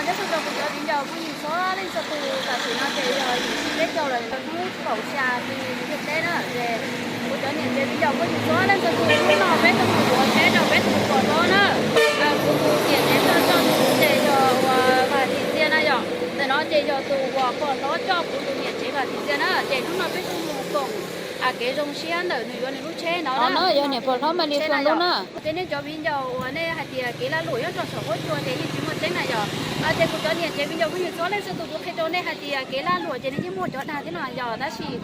Nyob zoo rau kuv cov viv ncaus phooj ywg txhua leej txhua tus, tam sim no ces yog yim tsib peb caug lawm, hnub kaum xya hli ntuj teb na, ces kuv cov niam tsev viv ncaus phooj ywg txhua leej txhua tus, hnub no peb tuaj mus yuav tsheb rau peb tus pog hlob na. Kuv tus niam tsev coj kuv ces yog uas Vam Thim Txia na yom. Ntawm no ces yog tus uas pog hlob coj kuv tus niam tsev Vam Thim Txia na, ces hnub no peb tuaj mus koom kev zoo siab ntawm nws yuav nws lub tsheb no na. Yog niam pog hlob Maiv Lis Foom lub na. Ces nej cov viv ncaus uas nej hais tias kev lag luam nyob rau saum huab cua ces yeej tsis muaj tseeb na yom. Ces kuv cov niam tsev viv ncaus phooj ywg txhua leej txhua tus, kuv qhia rau nej hais tias kev lag luam ces nws yeej muaj cov dag thiab no yom, tab sis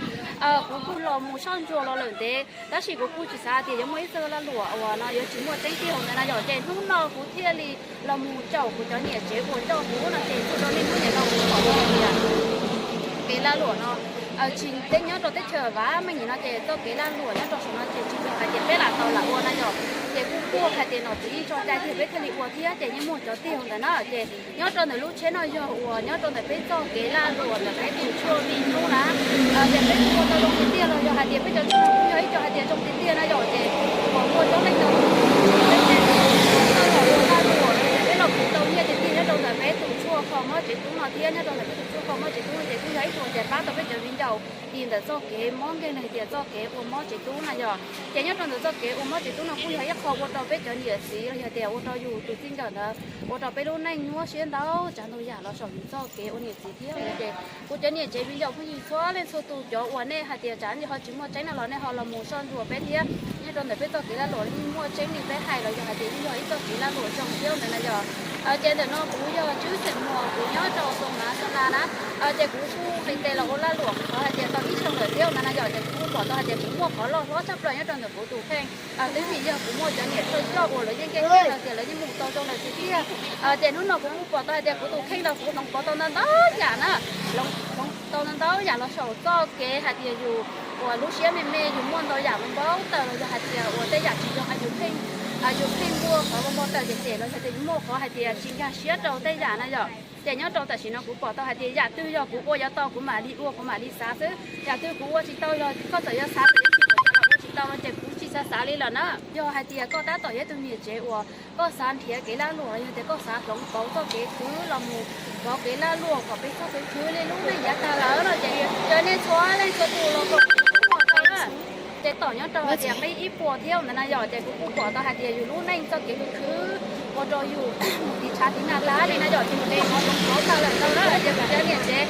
kuv kuj los mus soj ntsuam los lawm ntev, tab sis kuv kuj tsis xav tias yuav muaj ib txoj lag luam uas no yuav tsis muaj tseeb tiag ntawd na yom. Ces hnub no kuv thiaj li los mus caum kuv cov niam tsev uas coj kuv no ces kuj rau nej hnub niam no kuv pom hais tias kev lag luam no tsis teb nyob rau teb chaws Vam Meej no ces txoj kev lag luam nyob rau saum no ces tsis yog hais tias peb lam tau lam ua na yom. Ces kuj kuj hais tias nom tswv yeej tso cai tiag peb thiaj li ua thiab ces yeej muaj cov tiag ntawd na. Ces nyob rau ntawm lub tsheb no yog uas nyob rau ntawm peb txoj kev lag luam ntawm peb tus tshuaj me nyuam na. Ces peb kuj ua tau zoo tiag tiag los yog hais tias peb cov tshuaj kuj yog ib co hais tias zoo tiag tiag na yom. Ces uas muaj coob leej ntau tus ua lag luam no ces peb los kuj tau nyiaj tiag tiag nyob rau ntawm peb tus tshuaj kho mob tsev tub no thiab nyob rau ntawm peb tus tshuaj kho mob tsev tub no ces kuj yog ib tug tias pab tau peb cov viv ncaus tis ntawm txoj kev mob nkeeg los tias txoj kev ua mob tsev tub na yom. Ces nyob rau ntawm txoj kev ua mob tsev tub no kuj yog ib qho ua rau peb cov niam txiv los yog tias ua rau yus tus txij nkawm ntawd ua rau peb lub neej nyuaj siab ntau tsav ntau yam los saum yus txoj kev ua niam txiv thiab no ces kuv cov niam tsev viv ncaus phooj ywg txhua leej txhua tus, cov uas nej hais tias tsam ntsis ho tsis muaj tseeb no los nej ho los mus soj ntsuam peb thiab. Nyob rau ntawm peb txoj kev lag luam yeej muaj tseeb li peb hais los yog hais tias yeej yog ib txoj kev lag luam zoo siab ntawd na yom. Ces ntawm no kuv yog Tswb Xeem Muas, kuv nyob rau Xoo Mav Xa La na. Ces kuv kuj nqis tes los ua lag luam qhov hais tias tau ib xyoo lawm thiab ntawd na yom. Ces kuv kuj pom tau hais tias kuv muaj qhov loj hlob tshaj plaws nyob rau ntawm kuv tus kheej, twb vim yog kuv muaj cov niam thawj coj uas lawv yeej nkees kheej los tias lawv yeej mus tau zoo lawm tiag tiag. Ces hnub no kuv kuj pom tau hais tias kuv tus kheej los kuv hloov pauv tau ntau ntau yam na, hloov tau ntau ntau yam los saum txoj kev hais tias yus uas lub siab me me yus muaj ntau yam npau taws los yog hais tias uas tej yam tsis zoo yus pheej, yus pheej muaj qhov npau taws cem cem los yog tias yus muaj qhov hais tias tsis nkag siab rau tej yam na yom. Ces nyob rau tam sim no kuv pom tau hais tias yam twg yog kuv ua yuav tau kuv mam li ua kuv mam li xav xwb, yam twg kuv ua tsis tau los koj txawm yuav xav tias yuav tsis pom cas los ua tsis tau no ces kuv tsis xav xav li lawm na. Yog hais tias koj tab tom yog ib tug niam tsev uas koj xav nrhiav kev lag luam los yog tias koj xav hloov pauv txoj kev khwv los mus pauv kev lag luam kom peb txoj kev khwv li lub neej yav tag lawm no ces cov nej txhua leej txhua tus los kom kuv muaj tau na. Ces tom nyob rau hais tias qib ib puas thiab ntawd na yom, ces kuv kuj pom tau hais tias yus lub neej txoj kev khwv khwv ua rau yus mus tiv tshav tiv nag tag li na yom, ces mus de qhov hloov pauv tag lawm ntau na. Ces kuv cov niam tsev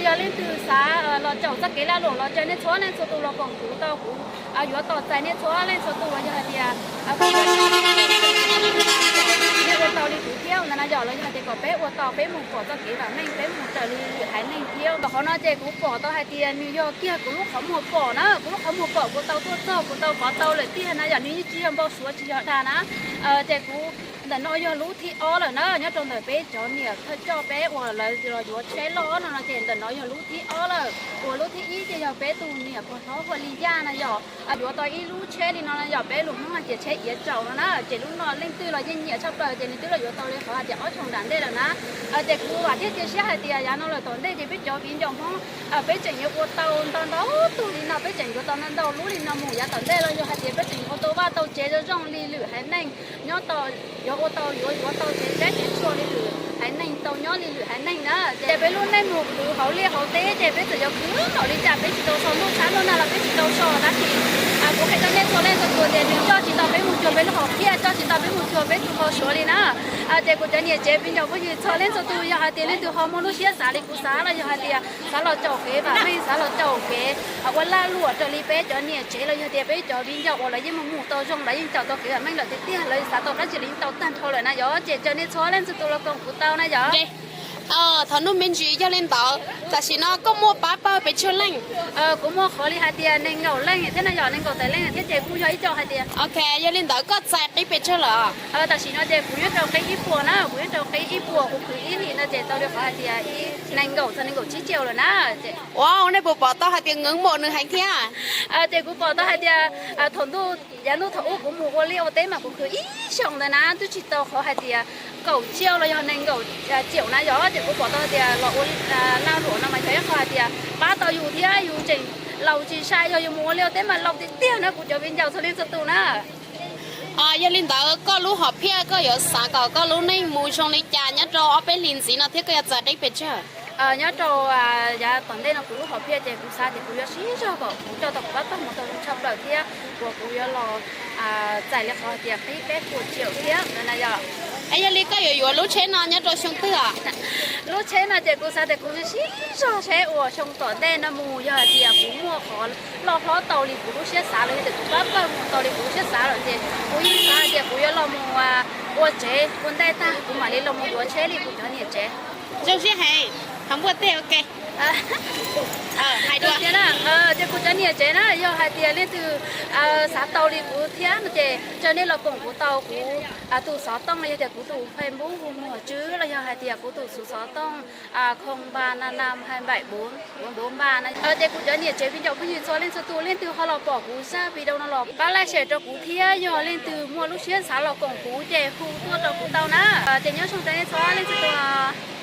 yog leej twg xav los caum txoj kev lag luam los ces nej txhua leej txhua tus los koom kuv tau, kuv yuav tos txais nej txhua leej txhua tus los yog hais tias nej ua tau li kuv thiab ntawd na yom, los yog hais tias kom peb ua tau peb mus pom txoj kev vam meej peb mus raws li lwm haiv neeg thiab. Tom qhov no ces kuv pom tau hais tias nws yog kiag kuv lub qhov muag pom na, kuv lub qhov muag pom kuv tau tuaj txog kuv tau kov tau lawm tiag na yom, nws yeej tsis yog npau suav tsis yog dag na. Ces kuv ntawm no yog lub thib ob lawm na, nyob rau ntawm peb cov niam thawj coj peb uas lawv los yuav tsheb loj no no ces ntawm no yog lub thib ob lawm, uas lub thib ib ces yog peb tus niam pog hlob Huaj Li Yaj na yom, yuav tau ib lub tsheb li no na yom, peb lus Hmoob hais tias tsheb iav tsaus no na, ces lub no leej twg los yeej nyiam tshaj plaws ces nws twb los yuav tau li qhov hais tias ob xyoos nram ntej lawm na. Ces kuv vam thiab cia siab hais tias yav no lawm tom ntej ces peb cov viv ncaus Hmoob peb tseem yuav ua tau ntau ntau tug li no, peb tseem yuav tau ntau ntau lub li no mus yav tom ntej los yog hais tias peb tseem yuav ua tau vaj tau tsev zoo zoo li lwm haiv neeg nyob tau, yuav ua tau yuav yuav tau tsev teb tsev tshuaj li lwm haiv neeg tau nyob li lwm haiv neeg na. Ces peb lub neej mus khwv hauv liaj hauv teb ces peb txawm yuav khwv npaum li cas peb tsis tau so ntuj tshab ntuj nag los peb tsis tau so tab sis kuv qhia rau nej txhua leej txhua tus tias nws coj tsis tau peb mus cuag peb lub hom phiaj, coj tsis tau peb mus cuag peb tus hau Suav li na. Ces kuv cov niam tsev viv ncaus phooj ywg txhua leej txhua tus, yog hais tias leej twg ho muaj lub siab xav li kuv xav los yog hais tias xav los caum kev vam meej, xav los caum kev ua lag luam raws li peb cov niam tsev los yog tias peb cov viv ncaus uas lawv yeej mus mus tau zoo, lawv yeej caum tau kev vam meej lawm tiag tiag, lawv xav tau dab tsi lawv yeej tau tag nrho lawm na yom. Ces caw nej txhua leej txhua tus los koom kuv tau na yom. Thov nub me ntsis yog li ntawd, tam sim no koj muaj pab pawg pes tsawg leej? Kuv muaj qhov li hais tias nees nkaum leej thiab na yom, nees nkaum tawm leej thiab ces kuj yog ib co hais tias. Ok, yog li ntawd koj txais qib pes tsawg lawm? Tam sim no ces kuv nyob rau qib ib puas na, kuv nyob rau qib ib puas, kuv khwv ib hlis no ces tau li qhov hais tias ib nees nkaum txog nees nkaum tsib tsiaus lawm na. Ua nej puas pom tau hais tias nkees npaum nws heev thiab? Ces kuv pom tau hais tias thaum ntuj yav ntuj thaum ub kuv mus ua liaj ua teb mas kuv khwv ib xyoos ntawd na twb tsis tau qhov hais tias kaum tsiaus los yog nees nkaum tsiaus na yom. Ces kuv pom tau hais tias los ua lag luam no mas yog ib qho hais tias pab tau yus thiab yus tseem laus tsis sai, yog yus mus ua liaj ua teb mas laus tiag tiag na kuv cov viv ncaus txhua leej txhua tus na. Yog li ntawd koj lub hom phiaj koj yuav xav kom koj lub neej mus zoo li cas nyob rau ob peb hlis ntxiv no thiab koj yuav txais qib pes tsawg? Nyob rau yav tom ntej no kuv lub hom phiaj ces kuv xav tias kuv yuav sib zog kom kuv coj tau kuv pab pawg mus tau zoo tshaj plaws thiab uas kuv yuav los txais li qhov tias qib peb puas tsiaum thiab no na yog. Es yog li koj yuav yuav lub tsheb no nyob rau xyoo twg os? Lub tsheb no ces kuv xav tias kuv yuav sib zog tsheb uas xyoo tom ntej no mus yog hais tias kuv muaj qhov loj hlob tau li kuv lub siab xav los yog tias kuv pab pawg mus tau li kuv lub siab xav lawm ces kuv yeej xav hais tias kuv yuav los mus ua tsev ua ntej tag kuv mam li los mus yuav tsheb li kuv cov niam tsev. Zoo siab heev, thov npuaj tej ua ke. Hais dua tias na, ces kuv cov niam tsev na yog hais tias leej twg xav tau li kuv thiab no ces raws nej los koom kuv tau kuv tus xov tooj los yog tias kuv tus Facebook hu muag tswb los yog hais tias kuv tus xov tooj khoo npa na na hai bảy bốn bốn bốn ba na. Ces kuv cov niam tsev viv ncaus phooj ywg txhua leej txhua tus leej twg ho los pom kuv zaj video no los pab like share rau kuv thiab yog leej twg muaj lub siab xav los koom kuv ces hu tuaj rau kuv tau na. Ces nyob zoo rau nej txhua leej txhua tus.